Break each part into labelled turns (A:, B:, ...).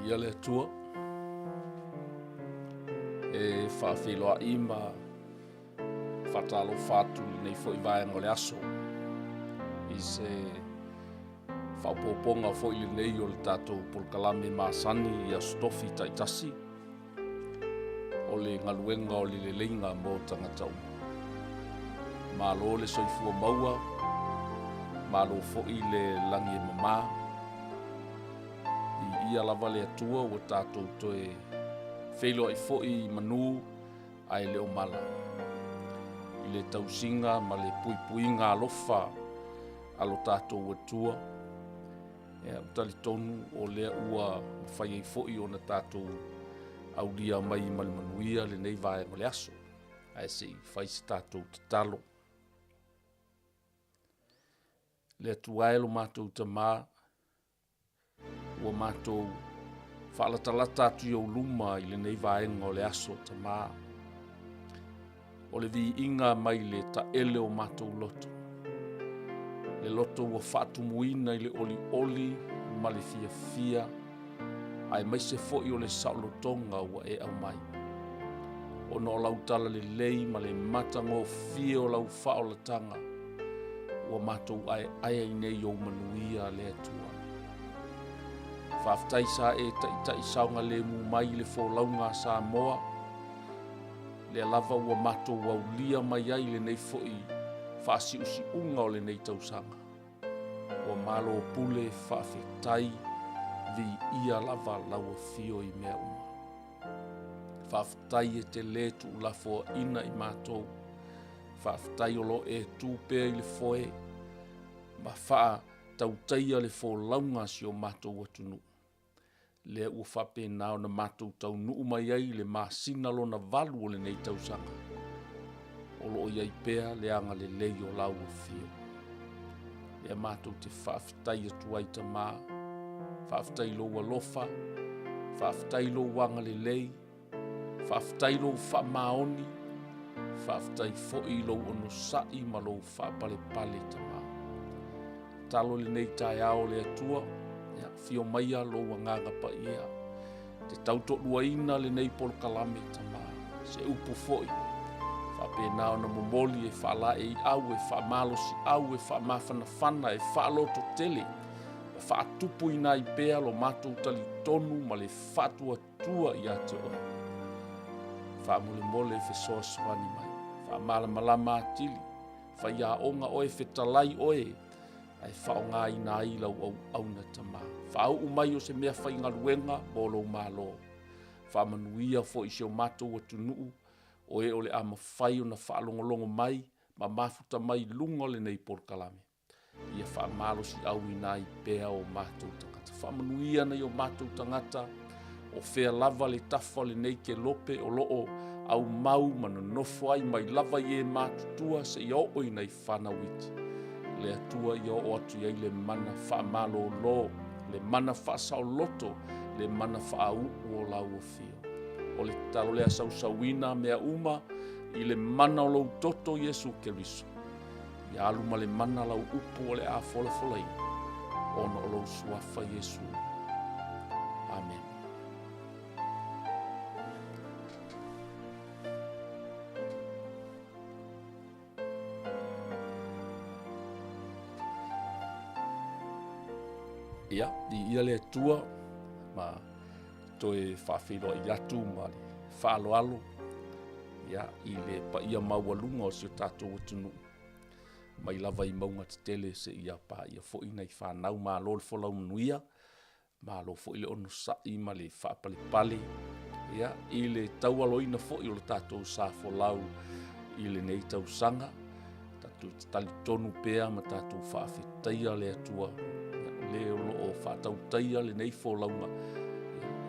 A: Viia le Atua. E faafeiloai ma faatalofa atu i lenei foi vaega o le aso i se faaopoopoga foi lenei o le tatou polokalame masani i Aso Tofi taitasi o le galuega o le leleiga mo tagata uma. Malo le soifua maua, malo foi le lagi e mama. Viia lava le Atua ua tatou toe feiloai foi i manu ae le o mala. I le tausiga ma le puipuiga alofa a lo tatou Atua, ia, ou talitonu o lea ua mafai ai foi ona tatou aulia mai ma le manuia lenei vaega o le aso. Ae se i fai se tatou tatalo. Le Atua e lo matou Tamā, ua matou faalatalata atu i ou luma i lenei vaega o le aso, Tamā. O le viiga mai le taele o matou loto, le loto ua faatumuina i le olioli ma le fiafia, aemaise foi o le saolotoga ua e aumai. Ona o lau talalelei ma le matagofie o lau faaolataga, ua matou aeae ai nei i ou manuia, le Atua. Faafetai sa e taitai saogalemu mai i le folauga a Samoa, lea lava ua matou aulia mai ai lenei foi faasiusiuga o lenei tausaga. Ua malo pule faafetai, viia lava lau afio i mea uma. Faafetai e te lē tuulafoaina i matou. Faafetai o lo o e tu pea i le foe ma faatautaia le folauga a si o matou atunuu. Lea ua faapena ona matou taunuu mai ai i le masina lona valu o lenei tausaga, o lo o i ai pea le agalelei o lau afio. Lea matou te faafetai atu ai Tamā, faafetai i lou alofa, faafetai i lou agalelei, Faafetai i lou faamaoni, faafetai foi i lou onosai ma lou faapalepale Tamā. Tatalo i lenei taeao le Atua, ia, afio maia lou agaga paia, te tautoaluaina lenei polokalame Tamā, se upu foi, faapena ona momoli e faalaeiau, e faamalosiau, e faamafanafana, e faalototele, ma faatupuina ai pea lo matou talitonu ma le faatuatua Tua ia te oe. Faamolemole fesoasoani mai, faamalamalama atili, faiaoga oe, fetalai oe, ae faaaogaina ai lau auauna Tamā. Faauu mai o se mea faigaluega mo lou Malo. Faamanuia foi i si o matou atunuu, o e o le a mafai ona faalogologo mai ma mafuta mai i luga o lenei polokalame. Ia faamalosiauina ai pea o matou tagata. Faamanuia nai o matou tagata, o fea lava le tafa o lenei kelope o lo o aumau ma nonofo ai mai lava i e matutua seia oo i nai fanau iti. Le Atua ia oo atu i ai le mana faamalolo, le mana faasaoloto, le mana faauu o lau afio. O le tatalo lea sausauina mea uma i le mana o lou toto Iesu Keriso. Ia alu ma le mana lau upu o le a folafolaina, ona o lou suafa Iesu. Amene. Ia, viia le Atua ma toe faafeiloai atu ma le faaaloalo ia, i le paia maualuga o si o tatou atunuu mai lava i mauga tetele seia paia foi nai fanau. Malo le folau manuia, malo foi le onosai ma le faapalepale ia, i le taualoina foi o le tatou sa folau i lenei tausaga. Tatou te talitonu pea ma tatou faafetaia le Atua le o lo o faatautaia lenei folauga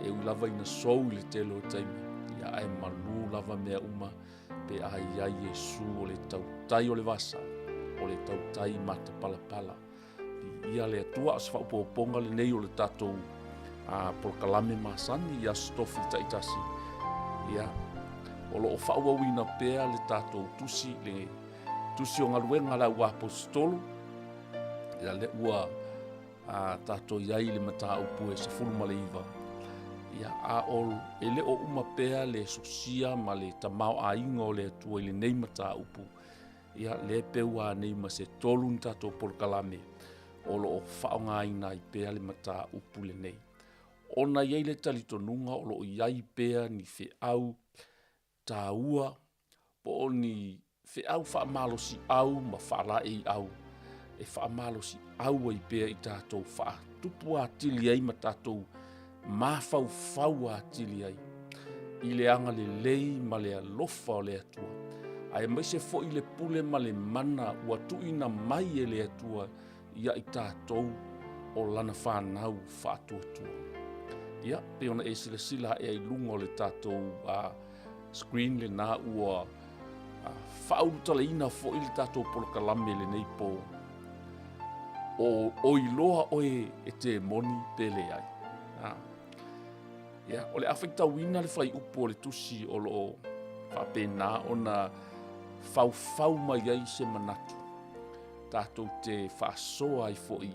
A: e ui lava ina sou i le tele o taimi, ia ae malu lava mea uma pe a i ai Iesu o le tautai o le vasa, o le tautai matapalapala. Viia le Atua, o se faaopoopoga lenei o le tatou polokalame masani i Aso Tofi taitasi. Ia, o lo o faaauauina pea le tatou tusi, le tusi o galuega a le au aposetolo. Ia, lea ua tatou i ai i le mataupu e 19. Ia, a o e le o uma pea le sosia ma le tamaoaiga o le Atua i lenei mataupu, ia, lea e peu lava nei ma se tolu ni tatou polokalame o lo o faaaogaina ai pea le mataupu lenei. Ona e i ai le talitonuga o lo o i ai pea ni feau taua po o ni feau faamalosiau ma faalaeiau e faamalosiau ai pea i tatou faatupu atili ai ma tatou mafaufau atili ai i le agalelei ma le alofa o le Atua, aemaise foi le pule ma le mana ua tuuina mai e le Atua ia i tatou o lana fanau faatuatua. Ia, pei ona e silasila ae i luga o le tatou screen lena ua faaulutalaina foi le tatou polokalame i lenei pō. O oi loa oe e temoni pe leai. Ia, o le a faitauina le fuaiupu o le tusi o lo o faapena ona faufau mai ai se manatu tatou te faasoa ai foi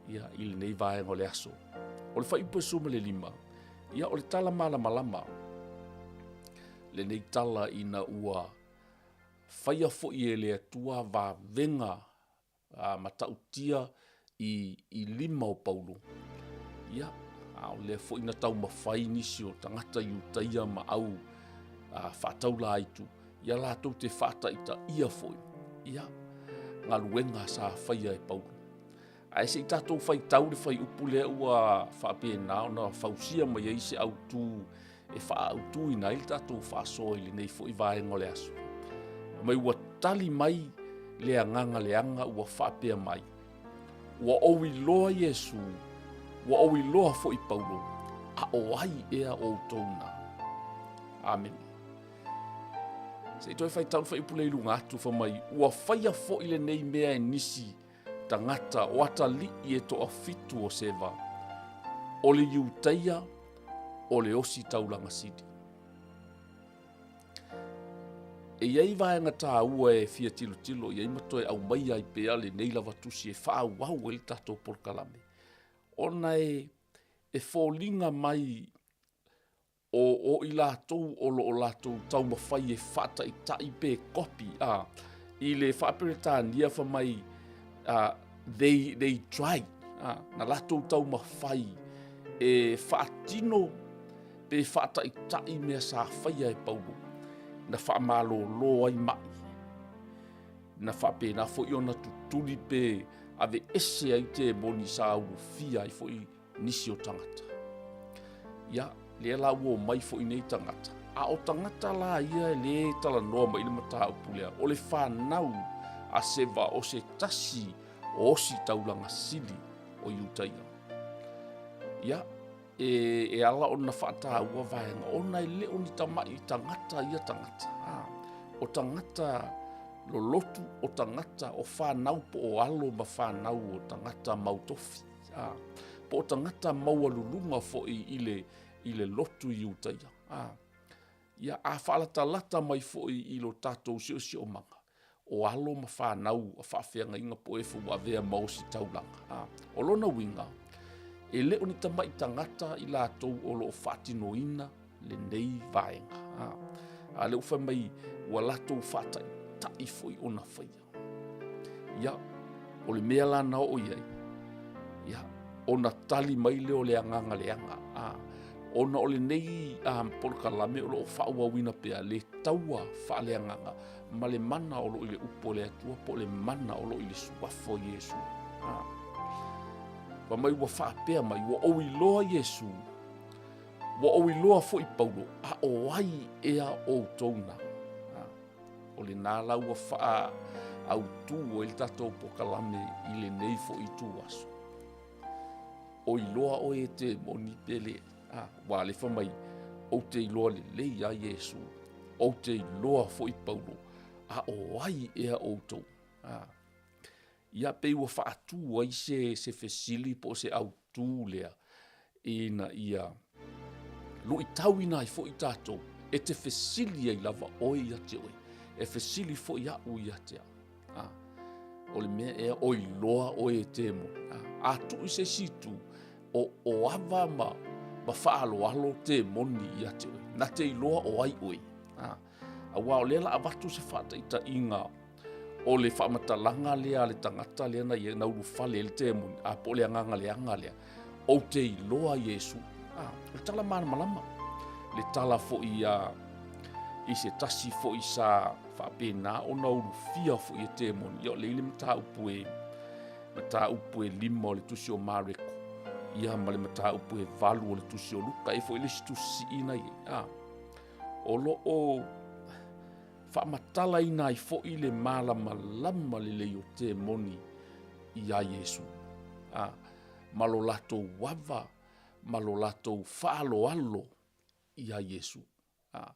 A: ia, i lenei vaega o le aso. O le fuaiupu e 15, ia o le tala malamalama lenei tala ina ua faia foi e le Atua vavega matautia i, i lima o Paulo. Ia, a o lea foi na taumafai nisi o tagata Iutaia ma au faataulaitu, ia latou te faataitaia foi, ia, galuega sa faia e Paulo. Ae se i tatou faitau le fuaiupu lea ua faapena ona fausia mai ai se autu e faaautuina ai le tatou faasoa i lenei foi vaega o le aso. Mai ua tali mai le agaga leaga ua faapea mai, Ua ou iloa Iesu, ua ou iloa foi Paulo, a o ai ea outou na? Amene. Se i toe faitau le fuaiupu lea i luga atu, fai mai, ua faia foi lenei mea e nisi tagata o atalii e toafitu o Seva, o le Iutaia, o le ositaulaga sili. E i ai vaega taua e fia tilotilo i ai ma toe aumaia ai pea lenei lava tusi e faaauau ai le tatou polokalame, ona e, e foliga mai o, o i latou o lo o latou taumafai e faataitai pe kopi a, i le faa-Peretania fai mai they, they try a, na latou taumafai e faatino pe faataitai mea sa faia e Paulo na faamalolo ai mai na faapena foi ona tutuli pe aveese ai temoni sa ulufia ai foi nisi o tagata. Ia, lea la ua omai foi nei tagata. A o tagata la ia e lē talanoa mai i le mataupu lea, o le fanau a Seva o se tasi o ositaulaga sili o Iutaia. Ia, e, e ala ona faataua vaega, ona e le o ni tama'i tagata ia tagata. A, o tagata lolotu, o tagata o fanau po o alo ma fanau o tagata mautofi. A, po o tagata maualuluga foi i le, i le lotu Iutaia. A, ia, a faalatalata mai foi i lo tatou siosiomaga, o alo ma fanau a faafeagaiga po o e foi ua avea ma ositaulaga. A, o lona uiga, e le o ni tama'i tagata i latou o lo o faatinoina lenei vaega. A, a lea ua fai mai ua latou faataitai foi ona faia. Ia, o le mea la na oo i ai, ia, ona tali mai lea o le agaga leaga, a, ona o lenei a, polokalame o lo o faaauauina pea le taua faaleagaga ma le mana o lo o i le upu a le Atua po o le mana o lo o i le suafa o Iesu. A, fai mai ua faapea mai, ua ou iloa Iesu, ua ou iloa foi Paulo, a o ai ea outou na? A, O lena la ua faaautu ai le tatou polokalame i lenei foi ituaso. O iloa oe e temoni pe leai. Ah, ua alefa mai, ou te iloa lelei a Iesu, ou te iloa foi Paulo, a o ai ea outou? Ah, ia pei ua faatu ai se, se fesili po o se autū lea, ina ia luitauina ai foi tatou, e te fesili ai lava oe ia te oe, e fesili foi a'u ia te au. A, o le mea ea o iloa oe e temoni. A, a tuu i se isi itu, o, o ava ma, ma faaaloalo temoni ia te oe. Na te iloa o ai oe. A, aua o lea la avatu se faataitaiga o le faamatalaga lea a le tagata lea na ia na ulufale ai le temoni, a po o le agaga leaga lea, ou te iloa Iesu. A, o le tala malamalama. Le tala foi a i se tasi foi sa faapena ona ulufia foi e temoni. Ia o lea i le mataupu e mataupu e 5 o le tusi o Mareko, ia ma le mataupu e 8 o le tusi o Luka, e foi le isi tusi siina i ai. A, o lo o faamatalaina ai foi le malamalama lelei o temoni iā Iesu, a, ma lo latou ava ma lo latou faaaloalo iā Iesu. A,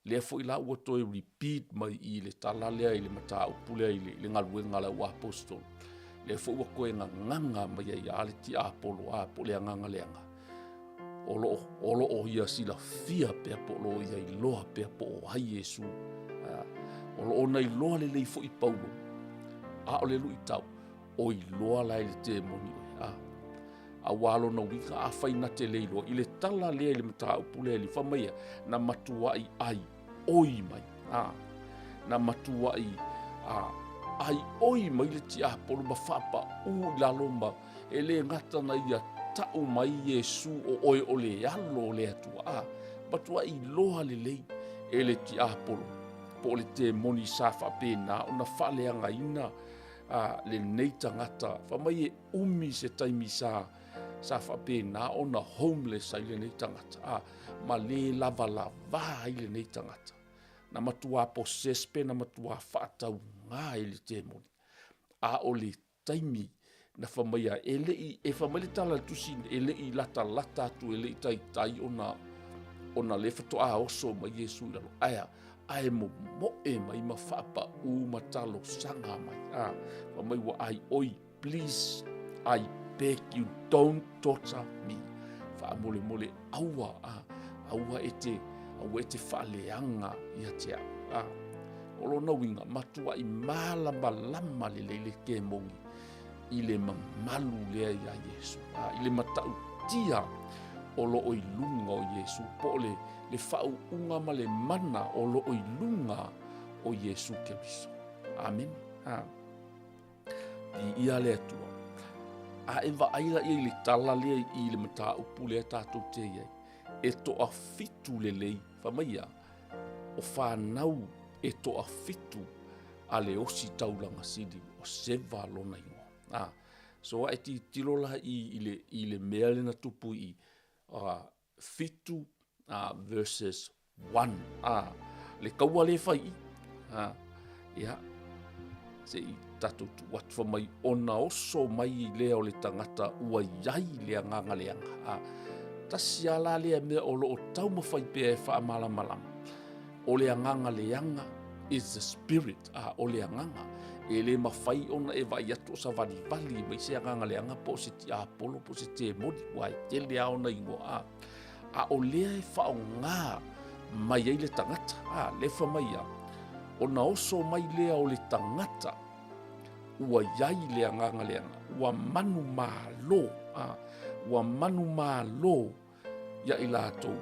A: lea foi la ua toe repeat mai i le tala lea i le mataupu lea i le, i le galuega a le auaposetolo. Lea foi ua toe gagaga mai ai a le tiapolo a po o le agaga leaga. O lo, o lo o ia silafia pea po o lo o ia iloa pea po o ai Iesu. O lo o na iloa lelei foi Paulo, a o le luitau, o iloa la e le temoni oe. A, aua lona uiga, afai na te le iloa, i le tala lea i le mataupu lea, i le fai mai ia, na matuai ai oi mai. A, na matuai a, ai oi mai le tiapolo ma faapaū i lalo ma E le gata na ia tau mai Iesu o oe o le alo o le Atua, a matuai iloa lelei e le tiapolo po o le temoni sa faapena ona faaleagaina a, lenei tagata. Fai mai e umi se taimi sa sa faapena ona homeless ai lenei tagata, a, ma le lavalavā ai lenei tagata. Na matuā possess pe na matuā faatauga e le temoni. A o le taimi na fai mai ai, e le i, e fai mai le tala a le tusi, e le i latalata atu, e le i taitai ona, ona lea faatoa oso mai Iesu i lalo. Ae a? Ae momoe mai ma faapaū ma talosaga mai. A, fai mai ua ai oi, please, I beg you, don't torture me. Faamolemole, aua, a, aua e te, aua e te faaleaga ia te au. A, O lona uiga, matuai malamalama lelei le kemoni i le mamalu lea iā Iesu, a, i le matautia o lo o i luga o Iesu, po o le, le faauuga ma le mana o lo o i luga o Iesu Keriso. Amene. A. Viia le Atua. A e vaai la ia i le tala lea i le mataupu lea tatou te i ai, e toafitu lelei, fai mai ia, o fanau e toafitu a le osi taulaga sili o Seva lona igoa. A, so a e tilotilo la i, i, le, i le mea lea na tupu i 7 versus 1. A, le kaua lea e fai i. A, ia, se i tatou tuu atu fai mai ona oso mai lea o le tagata ua iai le agaga leaga. A, tasi a la lea mea o lo o taumafai pea e faamalamalama. O le agaga leaga is the spirit. A, o le agaga. E le mafai ona e vaai atu o savalivali mai se agaga leaga po o se tiapolo po o se temoni, ua e tele a ona igoa. A, a o lea e faaaoga mai ai le tagata, a, lea fai mai ia, ona oso mai lea o le tagata ua iai le agaga leaga, ua manumalo, a, ua manumalo ia i latou,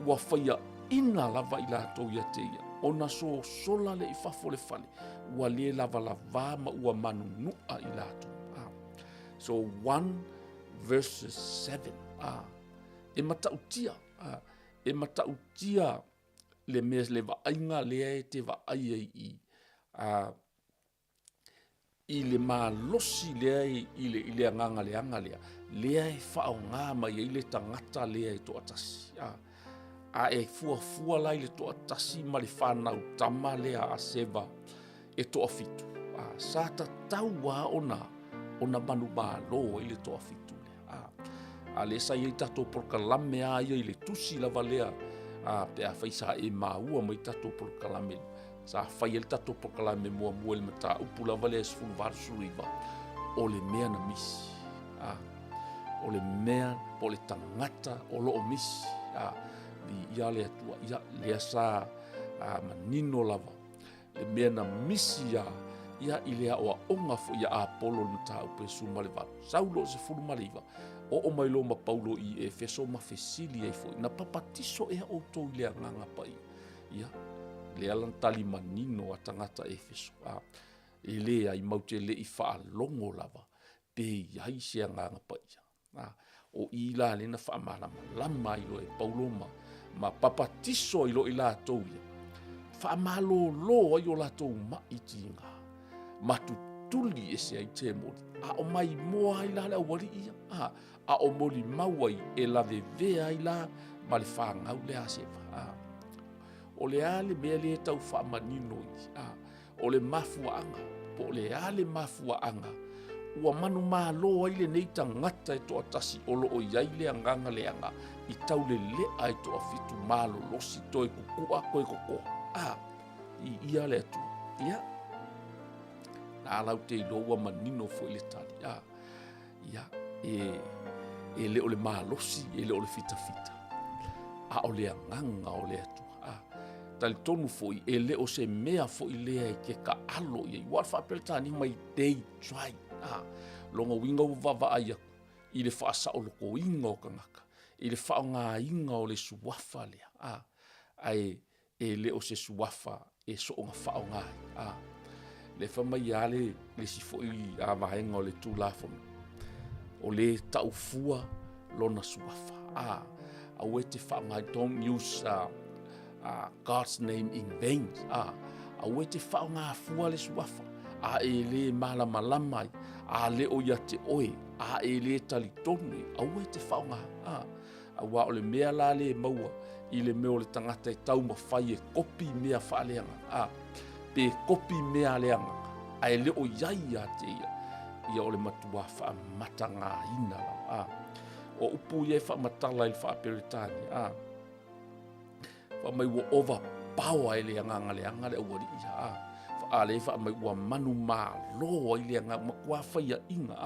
A: ua faiaina lava i latou ia te ia, ona sosola lea i fafo o le fale, ua le lavalavā ma ua manunua i latou. A. So 1 versus 7. A. E matautia, a, e matautia le mea, le vaaiga lea e te vaai ai i, a, i le malosi lea i le, i le agaga leaga lea, lea e faaaoga mai ai le tagata lea e toatasi. A, a e fuafua la i le toatasi ma le fanau tama lea a Seva e toafitu, a, sa tatau lava ona, ona manumalo ai le toafitu lea. A, a lea sa i ai tatou polokalame a ia i le tusi lava lea, a, pe afai sa e maua mai tatou polokalame, Sa fai ai le tatou polokalame muamua i le mataupu lava lea 18 19, o le mea na misi. A, o le mea po o le tagata o lo o misi. A, viia le Atua. Ia, lea sa a, manino lava le mea na misi ia ia i le aoaoga foi ia Apolo i le mataupu e 18. Sau loa 19, Oo mai loa ma Paulo i Efeso ma fesili ai foi, na papatiso ea outou i le Agaga Paia? Ia, lea la na tali manino a tagata Efeso, a, e leai, matou te le i faalogo lava pe i ai se Agaga Paia. A, o i la lea na faamalamalama ai loa e Paulo ma, ma papatiso ai loa i latou ia, faamalōlō ai o latou maʻi tiga, ma tutuli ese ai temoni, a o maimoa ai la le aualii ia, a, a o molimau ai e lavevea ai la ma le fanau lea a Seva. A, o le a le mea lea e tau faamanino i, a, o le mafuaaga, po o le a le mafuaaga ua manumalo ai lenei tagata e toatasi o lo o i ai le agaga leaga i taulelea e toafitu malolosi toe kukua toe kokoa. A, i ia le Atua. Ia, na lau te iloa ua manino foi le tali. A, ia, e, e le o le malosi, e le o le fitafita, a o le agaga o le Atua. A, talitonu foi, e le o se mea foi lea e te taalo i ai. Ua le faa-Peretania mai, they try. A, lona uiga ua vaavaai atu i le faasaolotoina o tagata, i le faaaogaina o le suafa lea. A, ae e le o se suafa e soona faaaoga ai. A, lea fai mai lava le, le isi foi a vaega o le Tulafono, o le taufua lona suafa. A, aua e te faaaoga, don't use God's name in vain. A, aua e te faaaoga fua le suafa, a e le malamalama ai, a le o ia te oe, a e le talitonu ai, aua e te faaaoga. A, Aua o le mea la lea e maua i le mea o le tagata e taumafai e kopi mea faaleagaga, a, pe kopi mea a le agaga, ae le o i ai ia te ia, ia o le matua faamatagaina lava. A, o upu ia e faamatala i le faa-Peretania, a, fai mai ua overpower e le agaga leaga le aualii ia, a, a lea fai mai ua manumalo ai le agaga, matua faiaina,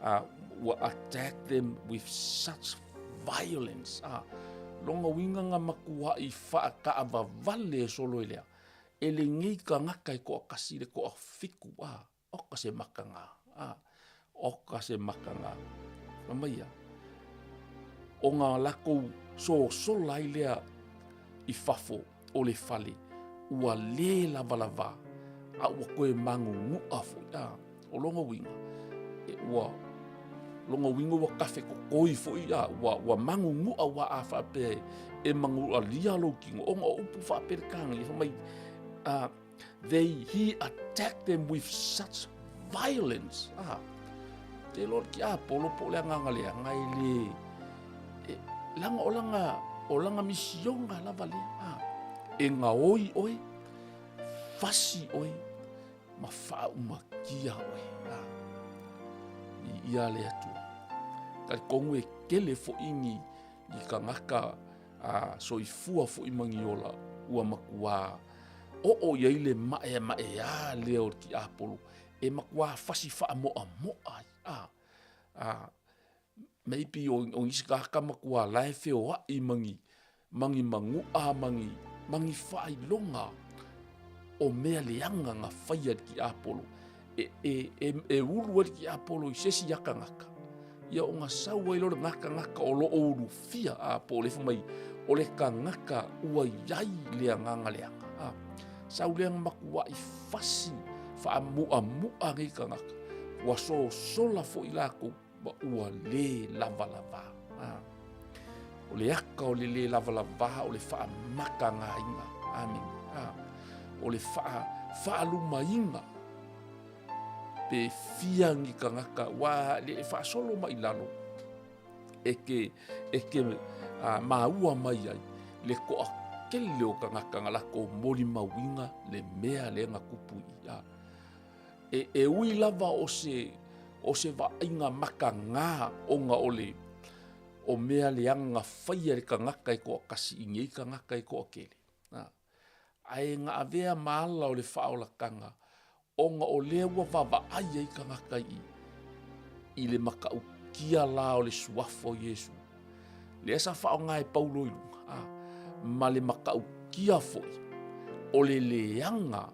A: a, ua attack them with such violence. Lona uiga na matuai faataavavale e solo e lea, e lenei tagata e toatasi le toafitu, oka se makaga, oka se makaga. Fai mai ia, ona latou sosola ai lea i fafo o le fale, ua le lavalava, a ua toe magunu'a foi. O lona uiga, e, ua, lona uiga ua kafetotoi foi, a, ua, ua magunu'a aua a faapea e, e manualia lou tino, ona o upu faa-Peretania, fai mai, they, he attacked them with such violence. Te iloa le tiapolo po o le agaga leaga e le, e, leaga o lana, o lana misiona lava lea. E gaoi oe, fasi oe, ma faaumakia oe. I ia le Atua. Talitonu e tele foi ni, ni tagata a soifua foi ma ni ola ua matuā oo i ai le maʻemaʻeā lea o le tiapolo e matuā fasi faamoʻamoʻa ai. A, a, maybe o, o nisi tagata matuā la e feoaʻi ma ni, ma ni manuʻa ma ni, ma ni faailoga o mea leaga na faia e le tiapolo e, e, e, e ulu ai le tiapolo i se isi akagaka, ia ona sau ai lea o lena tagata o lo o ulufia, a, po o le fai mai, o le tagata ua i ai le agaga leaga. A, sau lea na matuai fasi faamuamu'a nei tagata, ua sosola foi latou ma ua le lavalava. A, o le aka o le le lavalava o le faamatagaina. Amene. A, o le faa, faalumaina pe fia ni tagata ua le e faasolo mai lalo e ke, e ke a, maua mai ai le toatele o tagata na latou molimauina le mea lea na tupu i a. E, e ui lava o se, o se vaaiga makaga ona o le, o mea leaga na faia e le tagata e toatasi i nei tagata e toatele. A, ae na avea ma ala o le faaolataga ona o lea ua vaavaai ai tagata i, i le matautia la o le suafa o Iesu. Lea sa faaaoga e Paulo i luga, a, ma le matautia foi o le leaga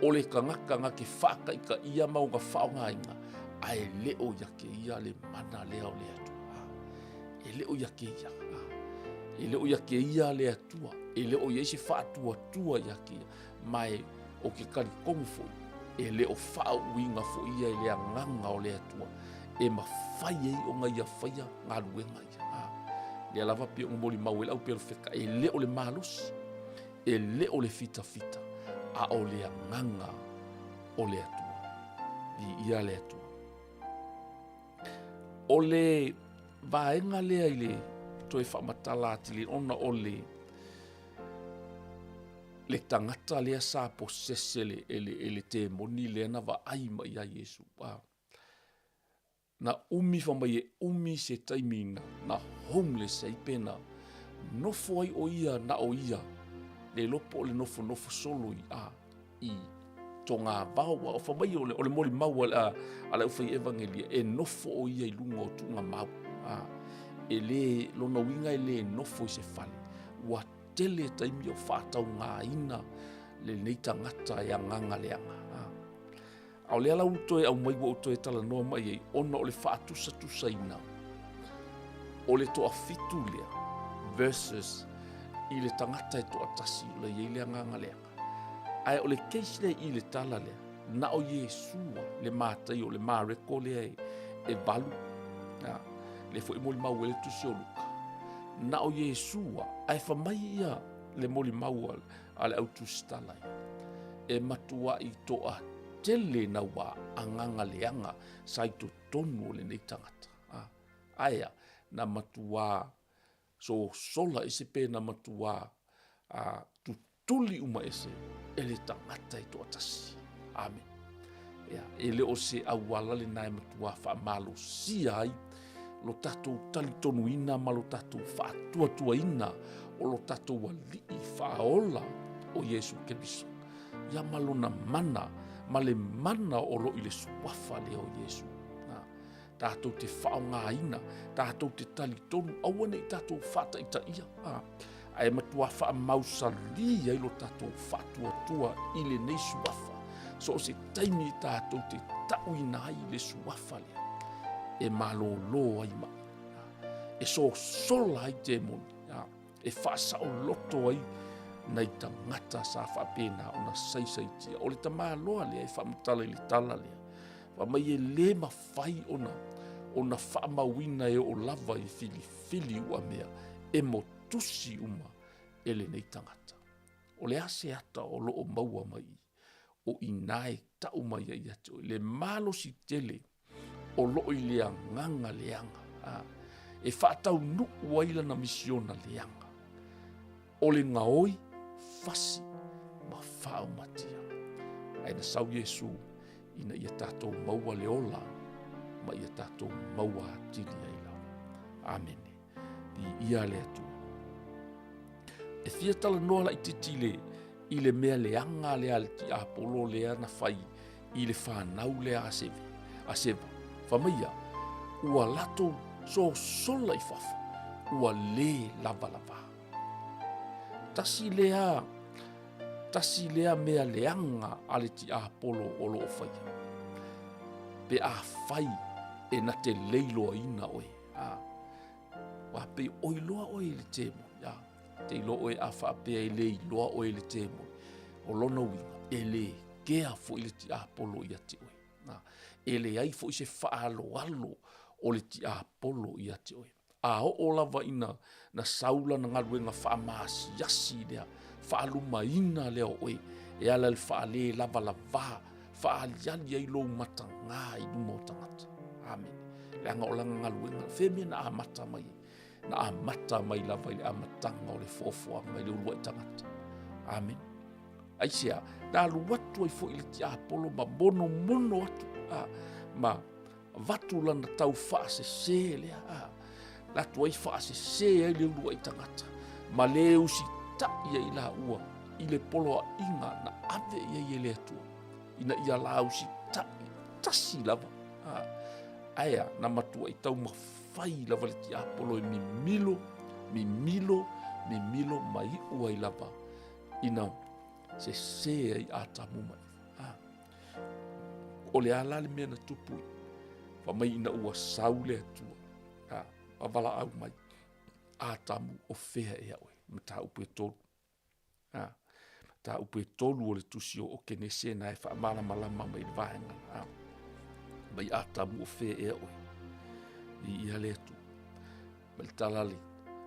A: o le tagata na te faataitaia ma ona faaaogaina. Ae le o ia te ia le mana lea o le Atua. E le o ia te ia. E le o ia te ia le Atua. E le o i ai se faatuatua ia te ia. Ma e ou te talitonu foi, e le o faauuina foi ia e le agaga o le Atua e mafai ai ona ia faia galuega ia. Lea lava pei ona molimau ai le au perofeta, e le o le malosi, e le o le fitafita, a o le agaga o le Atua. Viia le Atua. O le vaega lea i le toe faamatala atili ona o le le tagata lea sa posese le, e le, e le temoni lea na vaai mai ia Iesu. A, na umi fai mai e umi se taimi na, na homeless ai pe na nofo ai o ia na o ia le iloa po o le nofonofo solo i a i togavao a o fai mai o le, o le molimau a, a, a le aufai evagelia e nofo o ia i luga o tuugamau a e le lona uiga e le nofo i se fale ua tele taimi o faataugaina lenei tagata e agaga leaga a A o lea la ua toe aumai ua ou toe talanoa mai ai ona o le faatusatusaina o le toafitu lea versus i le tagata e toatasi o la i ai le agaga leaga. Ae o le case lea i le tala lea, na o Iesu le Mataio, le Mareko lea e, e valu, a, le foi molimau ai le tusi o Luka. Na o Iesu, ae fai mai ia le molimau a, a le au tusitala ia, e matuai toatele naua agaga leaga sa i totonu o lenei tagata. A, ae a, na matuā sosola ese pe na matuā a, tutuli uma ese e le tagata e toatasi. Amen. Ia, e le o se auala lena e matuā faamalosia ai lo tatou talitonuina ma lo tatou faatuatuaina o lo tatou Alii faaola o Iesu Keriso. Ia ma lona mana, ma le mana o lo i le suafa lea o Iesu. Na, tatou te faaaogaina, tatou te talitonu, aua ne i tatou faataitaia. A, ae matua faamausalī ai lo tatou faatuatua i lenei suafa. So o se taimi tatou te tauina ai le suafa lea, e malōlō ai mai, e sosola ai temoni, e faasaoloto ai nai tagata sa faapena ona saisaitia. O le tamaloa lea e faamatala i le tala lea, fai mai e le mafai ona ona faamauina e oo lava i filifili ua mea e motusi uma e lenei tagata. O le a se ata o lo o maua mai i o i ina e tau mai ai ia te oe le malosi tele o lo o i le agaga leaga a, e faataunuu ai lana misiona leaga o le gaoi fasi ma faaumatia. Ae na sau Iesu ina ia tatou maua le ola ma ia tatou maua atili ai lava. Amene. Viia le Atua. E fia talanoa laitiiti i le, i le mea leaga lea a le tiapolo lea na fai i le fanau lea a Seve, a Seva. Fai mai ia, ua latou sosola i fafo, ua lē lavalava. Tasi lea, tasi lea mea leaga a le tiapolo o lo o faia. Pe afai e na te leiloaina oe, a, ua pei oi loa oe i le temoni, a, te iloa oe a faapea e le iloa oe i le temoni, o lona uiga, e le kea foi le tiapolo ia te oe. Na, e leai foi se faaaloalo o le tiapolo ia te oe. A oo lava ina na sau lana galuega faamaasiasi lea, faalumaina lea o oe, e ala i le faalelavalava, faaaliali ai lou matagā i luma o tagata. Amene. Leaga o lana galuega, fea mea na amata mai ai? Na amata mai lava i le amataga o le foafoaga i le uluai tagata. Amene. Aisea, na alu atu ai foi le tiapolo ma monomono atu, a, ma avatu lana tau faasese lea, a, na atu ai faasese ai le uluai tagata, ma le usitai ai laua i le poloaiga na ave i ai e le Atua, ina ia la usitai tasi lava. A, ae a, na matuai taumafai lava le tiapolo e mimilo, mimilo, mimilo ma iu ai lava ina sese ai Atamu ma Iva. A, o le a la le mea na tupu i? Fai mai ina ua sau le Atua, a, ma valaau mai, Atamu, o fea ea oe? Mataupu e tolu. A, mataupu e tolu o le tusi o Kenese na e faamalamalama mai i le vaega. A, mai Atamu o fea ea oe? Viia le Atua. Ma le tala le,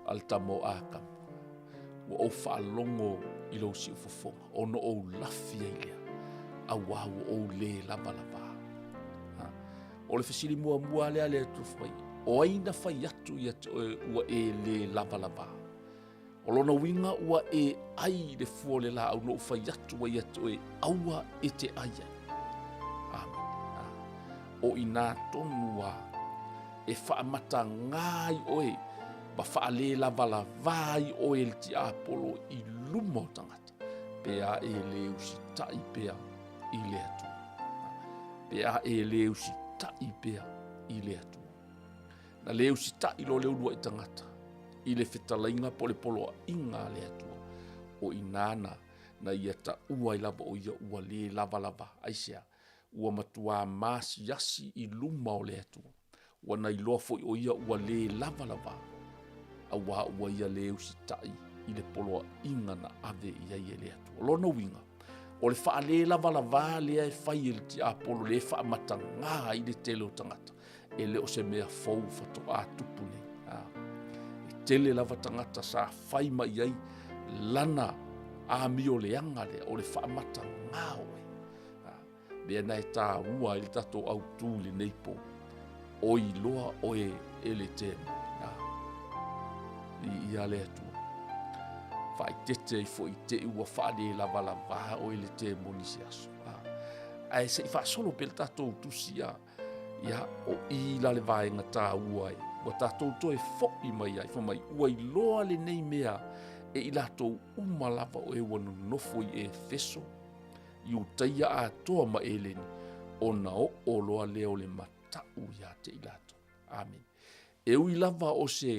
A: a le tama o Atamu. Ua ou faalogo i lou siufofoga, ona ou lafi ai lea, auā ua ou lē lavalava. Ha. O le fesili muamua lea a le Atua fai mai, o ai na fai atu ia te oe ua e lē lavalava? O lona uiga ua e ai i le fua o le laau na ou fai atu ai ia te oe, aua e te ai ai. Amen. O i nā tonu a e faamatagā ai oe ma faalelavalavā ai oe e le tiapolo i luma o tagata, pe a e lē usitai pea i le Atua. Pe a e lē usitai pea i le Atua. Na lē usitai loa le uluai tagata i le fetalaiga po o le poloaiga a le Atua, o i ina na, na ia taua ai lava o ia ua lē lavalava. Aisea? Ua matuā maasiasi i luma o le Atua. Ua na iloa foi o ia ua lē lavalava, auā ua ia lē usitai i le poloaiga na ave i ai e le Atua. O lona uiga, o le faalelavalavā lea e fai e le tiapolo lea e faamatagā ai le tele o tagata, e le o se mea fou faatoa tupu nei. A, e tele lava tagata sa fai mai i ai lana amioleaga lea o le faamatagā oe. A, mea na e tāua ai le tatou autū i lenei pō, o iloa oe e le temo. A, viia le Atua. Faaeteete ai foi i te i ua faalelavalavā oe e le temoni i se aso. A, ae se i faasolo pea le tatou tusi a, Ia, o i la le vaega tāua e, ua tatou toe fo'i mai ai, fai mai, ua iloa lenei mea e i latou uma lava o e ua nonofo i Efeso, Iutaia atoa ma Eleni, ona oo loa lea o le mata'u ia te i latou. Amene. E ui lava o se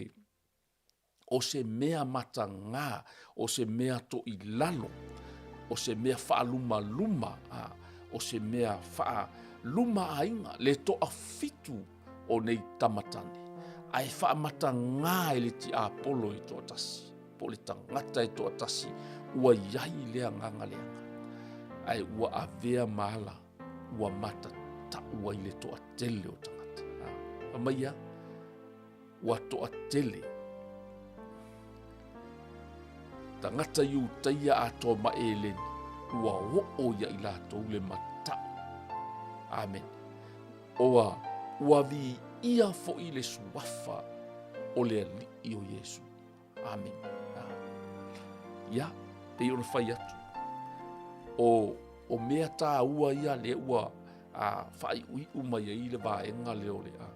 A: o se mea matagā, o se mea toʻilalo, o se mea faalumaluma, a, o se mea faaluma aiga, le toafitu o nei tamatane, ae faamatagā e le tiapolo e toatasi, po o le tagata e toatasi, ua i ai le agaga leaga, ae ua avea ma ala ua matatau ai le toatele o tagata. A, fai mai ia, Ua toatele tagata Iutaia atoa ma Eleni, ua oo ia i latou le mata'u. Amene. Oa, ua viia foi le suafa o le Alii o Iesu. Amene. Ia, pei ona fai atu, o, o mea tāua ia lea ua a, faaiuiu mai ai le vaega lea o le a,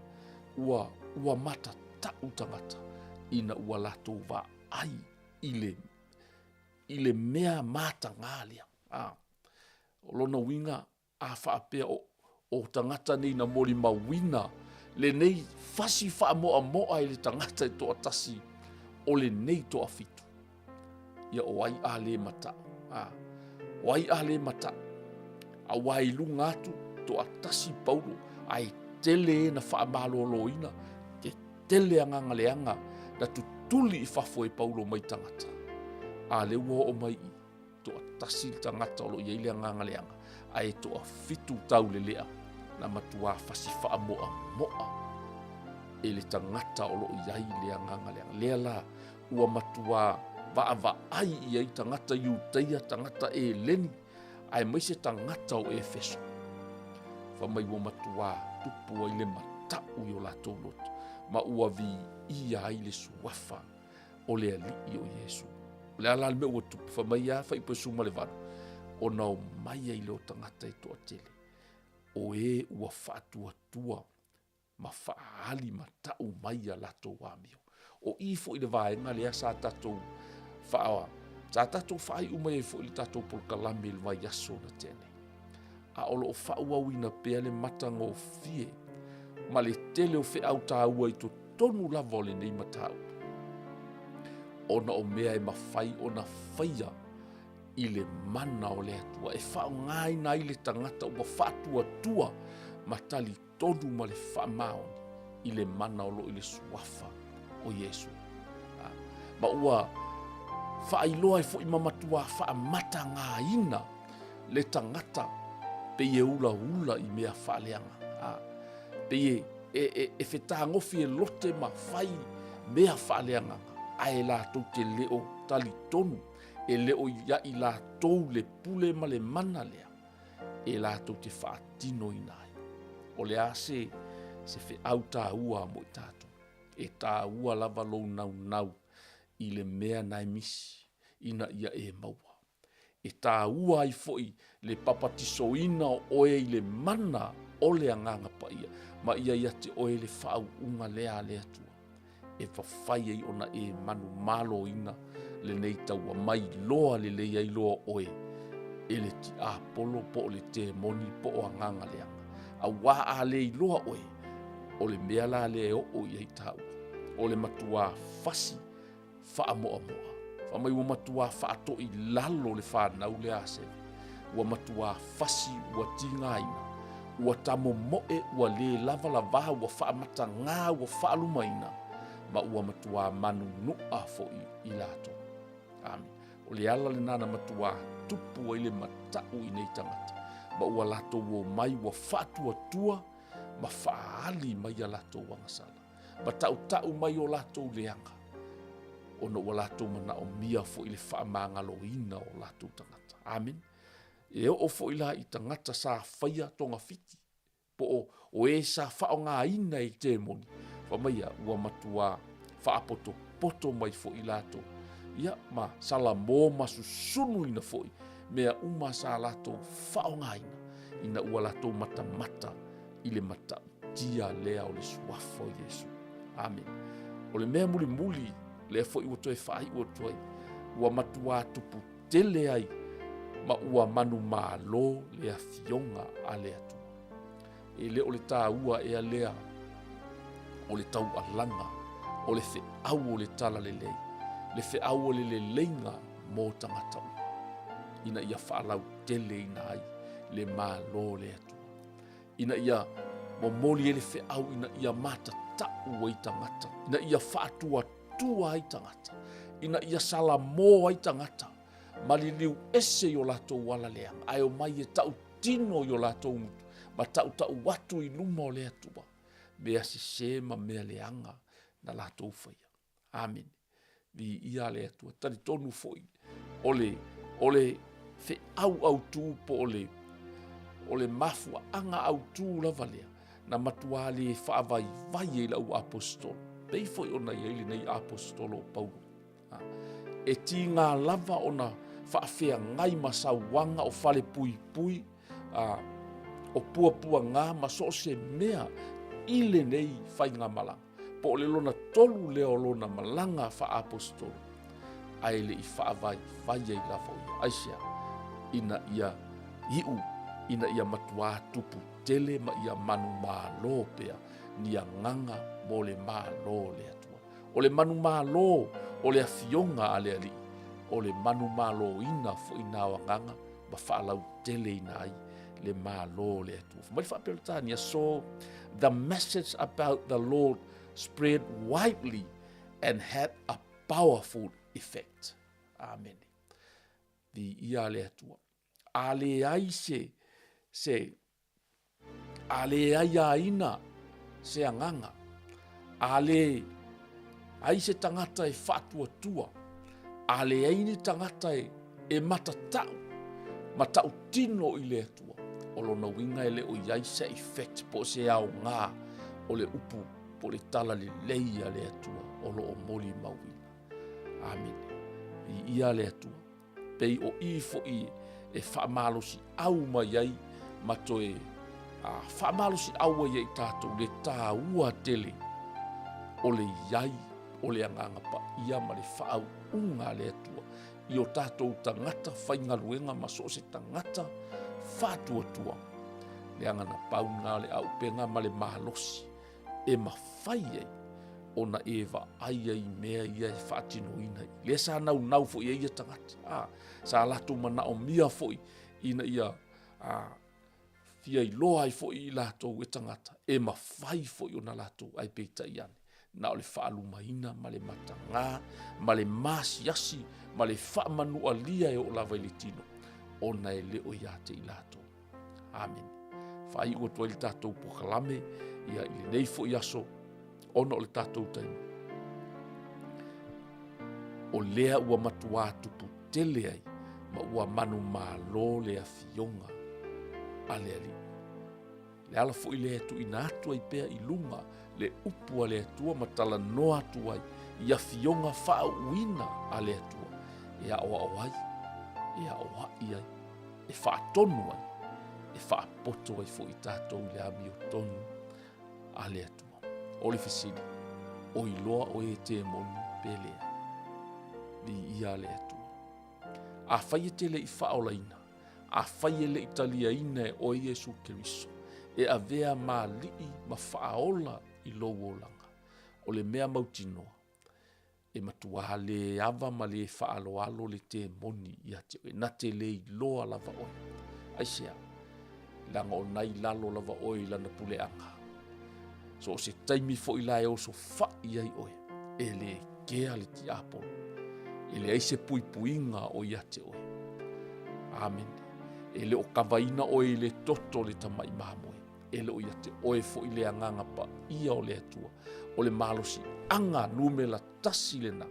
A: ua, ua matatau tagata ina ua latou vaai i le, i le mea matagā lea. A, o lona uiga, a faapea o, o tagata nei na molimauina lenei fasi faamoamoa i le tagata e toatasi o lenei toafitu. Ia o ai a lē mata'u, a, o ai a lē mata'u. Auā i luga atu, toatasi Paulo, ae tele e na faamalōlōina, te tele agaga leaga na tutuli i fafo e Paulo mai tagata. A lea ua oo mai i, toatasi le tagata o lo o i ai le agaga leaga, ae toafitu taulelea na matuā fasi faamoamoa e le tagata o lo o i ai le agaga leaga. Lea la, ua matuā vaavaai i ai tagata Iutaia, tagata Eleni, aemaise tagata o Efeso. Fai mai ua matuā tupu ai le mata'u i o latou loto, ma ua viia ai le suafa o le Alii o Iesu. O le a la le mea ua tupu, fai mai lava Fuaiupu 18, ona omai ai lea o tagata e toatele, o e ua faatuatua ma faaali ma tau mai a latou amio. O i foi le vaega lea sa tatou faa, sa tatou faaiu mai ai foi le tatou polokalame i le vaiaso na tea nei. A o lo o faaauauina pea le matagofie ma le tele o feau taua i totonu lava o lenei mataupu, ona o mea e mafai ona faia i le mana o le Atua e faaaogaina ai le tagata ua faatuatua ma talitonu ma le faamaoni i le mana o lo o i le suafa o Iesu. Ma ua faailoa ai foi ma matua faamatagaina le tagata pei e ulaula i mea faaleaga. Pei e, e, e fetagofi e lote ma fai mea faaleagaga, ae latou te le o talitonu, e le o ia i latou le pule ma le mana lea e latou te faatinoina ai. O le a se, se feau taua mo i tatou? E taua lava lou naunau i le mea na e misi ina ia e maua. E taua ai foi le papatisoina o oe i le mana o le Agaga Paia, ma ia ia te oe le faauuga lea a le Atua, e mafai ai ona e manumaloina lenei taua mai loa lelei ai loa oe e le tiapolo po o le temoni po o agaga leaga. Auā a le iloa oe, o le mea la lea e oo i ai tāua, o le matuā fasi faamoamoa. Fai mai ua matuā faatoilalo le fanau lea a Seve. Ua matuā fasi, ua tigaina, ua tamomoe, ua lē lavalavā, ua faamatagā, ua faalumaina, ma ua matuā manunuʻa foi i latou. Amene. O le ala lena na matuā tupu ai le mataʻu i nei tagata, ma ua latou omai ua faatuatua ma faaali mai a latou agasala. ma tautau mai o latou leaga, ona ua latou manaomia foi le faamagaloina o latou tagata. Amene. E oo foi la i tagata sa faia togafiti, po o, o e sa faaaogaina i temoni, fai mai ia, ua matuā faapotopoto mai foi latou, ia, ma salamo ma susunuina foi mea uma sa latou faaaogaina, ina ua latou matamata i le matautia lea o le suafa o Iesu. Amene. O le mea mulimuli lea foi ua toe faaiu atu ai, ua matuā tupu tele ai ma ua manumalo le afioga a le Atua. E le o le taua ea lea o le taualaga, o le feau o le talalelei, le feau o le leleiga mo tagata uma, ina ia faalauteleina ai le Malo o le Atua. ina ia momoli ai le feau ina ia matatau ai tagata, ina ia faatuatua ai tagata, ina ia salamo ai tagata, ma liliu ese i o latou ala leaga, ae omai e tautino i o latou gutu, ma tautau atu i luma o le Atua, mea sese ma mea leaga na latou faia. Amene. Viia le Atua. Talitonu foi o le, o le feau autū po o le, o le mafuaaga autū lava lea na matuā le faavaivai ai lau aposetolo. Pei foi ona i ai lenei aposetolo o Paulo. E tiga lava ona faafeagai ma sauaga o falepuipui a, o puapuaga ma so o se mea i lenei faigamalaga. Po o le lona tolu lea o lona malaga faa-aposetolo, ae le i faavaivai ai lava o ia. Aisea? Ina ia iu, ina ia matuā tupu tele ma ia manumalo pea ni agaga mo le Malo o le Atua. O le manumalo o le afioga a le Alii, o le manumaloina foi na o agaga ma faalauteleina ai le Malo o le Atua. Fai mai le Faa-Peretania, So the message about the Lord spread widely and had a powerful effect. Amene. Viia le Atua. A leai se, se, A leai aina se agaga, a leai se tagata e faatuatua, a leai ni tagata e, e matatau ma tautino i le Atua, o lona uiga e le o i ai se effect po o se aoga o le upu po o le tala lelei a le Atua o lo o molimauina. Amene. Viia le Atua. Pei o i foi e faamalosiau mai ai ma toe faamalosiau ai ia i tatou le taua tele o le i ai o le Agaga Paia ma le faauuga a le Atua i o tatou tagata faigaluega ma so o se tagata faatuatua, leaga na pau lena o le auupega ma le malosi e mafai ai ona e vaai ai i mea ia e faatinoina ai. Lea sa naunau foi ai ia tagata. A, sa latou manaomia foi ina ia a, fia iloa ai foi i latou e tagata, e mafai foi ona latou, ae peitai ane, na o le faalumaina ma le matagā ma le maasiasi ma le faamanualia e oo lava i le tino, ona e le o ia te i latou. Amene. Faaiu atu ai le tatou polokalame ia i lenei foi aso ona o le tatou taimi. O lea ua matuā tupu tele ai ma ua manumalo le afioga a le Alii. Le ala foi lea e tuuina atu ai pea i luga le upu a le Atua ma talanoa atu ai i afioga faauuina a le Atua e aoao ai, e aoai ai, e faatonu ai, e faapoto ai foi tatou i le amiotonu a le Atua. O le fesili, o iloa oe e temoni pe leai? Viia le Atua. Afai e te le i faaolaina, afai e le i taliaina e oe Iesu Keriso, e avea ma Alii ma Faaola i lou olaga, o le mea mautinoa, e matuā le ava ma le faaaloalo le temoni ia te oe, na te le iloa lava oe. Aisea? Leaga o na i lalo lava oe i lana puleaga. So o se taimi foi la e osofai ai oe, e le kea le tiapolo. E leai se puipuiga o ia te oe. Amene. E le o kavaina oe i le toto o le tamai mamoe. E le o ia te oe foi le agaga paia o le Atua. O le malosiaga numera tasi lena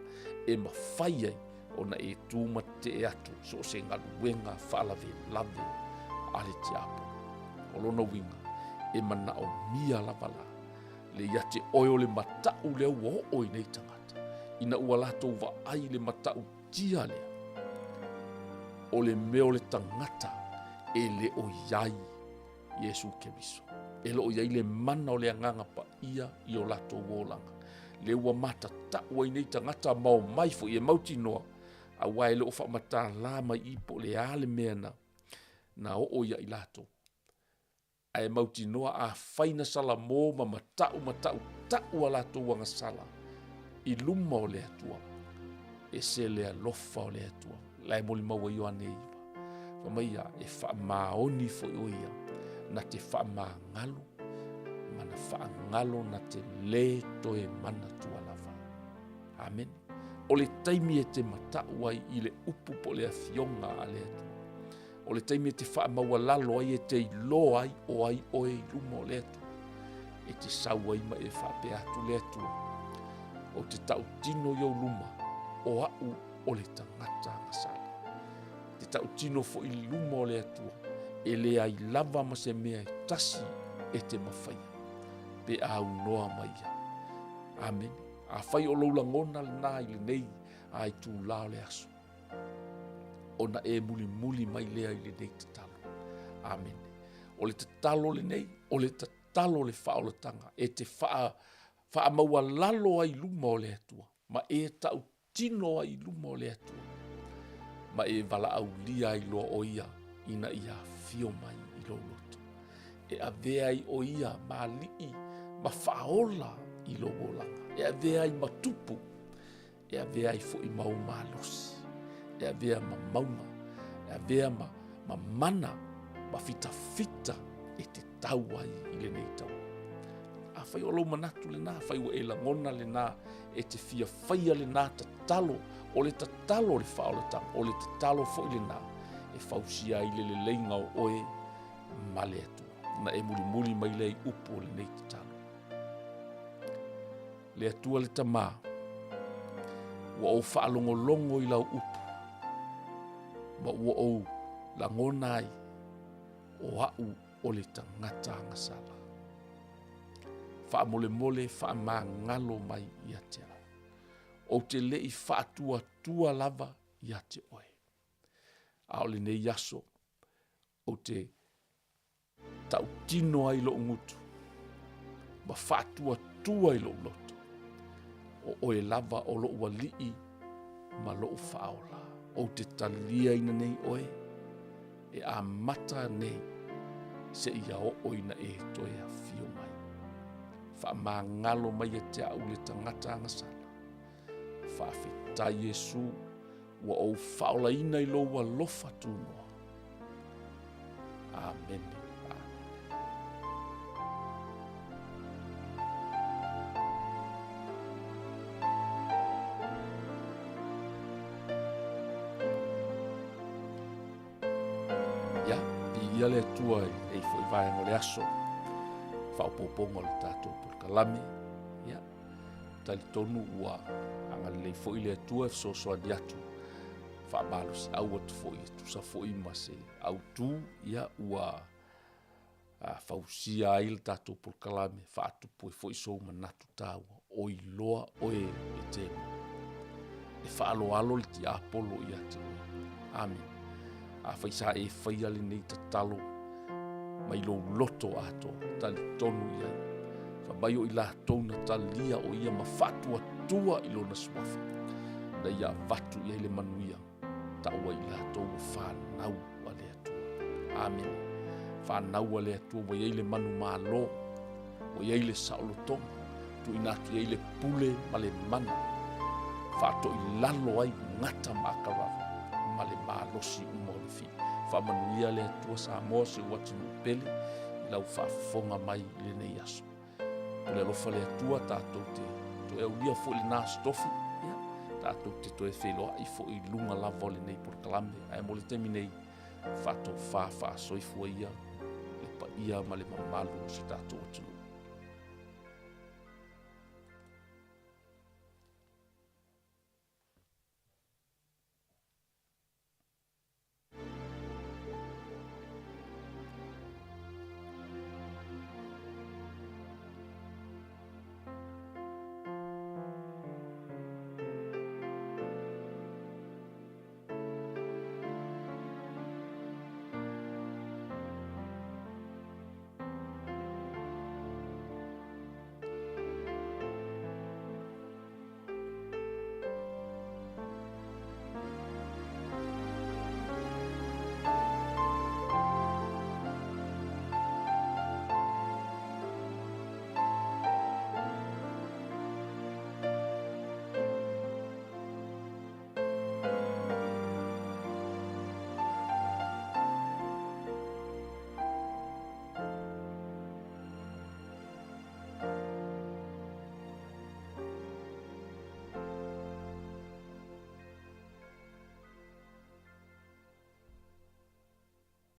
A: e mafai ai ona e tu ma tetee atu so o se galuega faalavelave a le tiapolo. O lona uiga, e manaomia lava la le ia te oe o le mataʻu lea ua oo i nei tagata, ina ua latou vaai i le matautia lea, o le mea o le tagata e le o i ai Iesu Keriso. E le o i ai le mana o le Agaga Paia i o latou olaga. Le ua matatau ai nei tagata ma omai foi e mautinoa, aua e le o faamatala mai i po o le a le mea na, na oo ia i latou. Ae mautinoa afai na salamo ma matau ma tautau a latou agasala i luma o le Atua, ese le alofa o le Atua. La e molimau ai Ioane 9. Fai mai ia, e faamaoni foi o ia, na te faamagalo, ma na faagalo na te lē toe manatua lava. Amene. O le taimi e te matau ai i le upu po o le afioga a le Atua. O le taimi e te faamaualalo ai e te iloa ai o ai oe i luma o le Atua. E te sau ai ma e faapea atu le Atua. Ou te tautino i ou luma, o au o le tagata agasala. Te tautino foi i luma o le Atua, e leai lava ma se mea e tasi e te mafaia, pe a aunoa mai ia. Amene. Afai o lou lagona lena i lenei a itulā o le aso, ona e mulimuli mai lea i lenei tatalo. Amene. O le tatalo lenei, o le tatalo o le faaolataga, e te faa, faamaualalo ai i luma o le Atua, ma e tautino ai i luma o le Atua, ma e valaaulia ai loa o ia ina ia afio mai i lou loto. E avea ai o ia ma alii ma faaola i lou olaga. E avea ai ma tupu e avea ai foi ma ou malosi, e avea ma mauga, e avea ma, ma mana, ma fitafita e te tau ai i lenei taua. Afai o lou manatu lena, afai ua e lagona lena, e te fia faia lena tatalo, o le tatalo o le faaolataga, o le tatalo foi lena, e fausia ai le leleiga o oe ma le Atua. Na e mulimuli mai lea i upu o lenei tatalo. Le Atua le Tamā, ua ou faalogologo i lau upu, ma ua ou lagona ai o au o le tagata agasala. Faamolemole faamagalo mai ia te au. Ou te le i faatuatua lava ia te oe. A o lenei aso, ou te tautino ai lou gutu ma faatuatua i lou loto, o oe lava o lou alii ma lou faaola. Ou te taliaina nei oe e amata nei seia oo ina e toe afio mai. Faamagalo mai ia te au le tagata agasala. Faafetai Iesu Ua ou faaolaina i lou alofa tunoa. Amene. Amene. Faamanuia le Atua i lenei foi vaega o le aso, faaopoopoga o le tatou polokalame. Ia, talitonu ua agalelei foi le Atua e fesoasoani atu, faamalosiau atu foi e tusa foi ma se autu, ia ua fausia ai le tatou polokalame, faatupu ai foi sou manatu taua, oi loa oe e Temo. E faaaloalo le tiapolo ia te oe. Amene. Afai sa e faia lenei tatalo mai lou loto atoa, talitonu i ai. Fai mai o i latou na talia o ia ma faatuatua i lona suafa, na ia avatu i ai le manuia, tau ai i latou o fanau a le Atua. Amene. Fanau a le Atua ua i ai le manumalo, ua i ai le saolotoga, tuuina atu i ai le pule ma le mana, faatoilalo ai gata ma akarava ma le malosi uma o le fili. Faamanuia le Atua Samoa si ou atunuu pele i lau faafofoga mai i lenei aso. Pule alofa le Atua tatou te toe aulia foi lena Aso Tofi, ia, tatou te toe feiloai foi i luga lava o lenei polokalame. Ae mo le taimi nei, faatofa faasoifua ia le paia ma le mamalu o si tatou atunuu.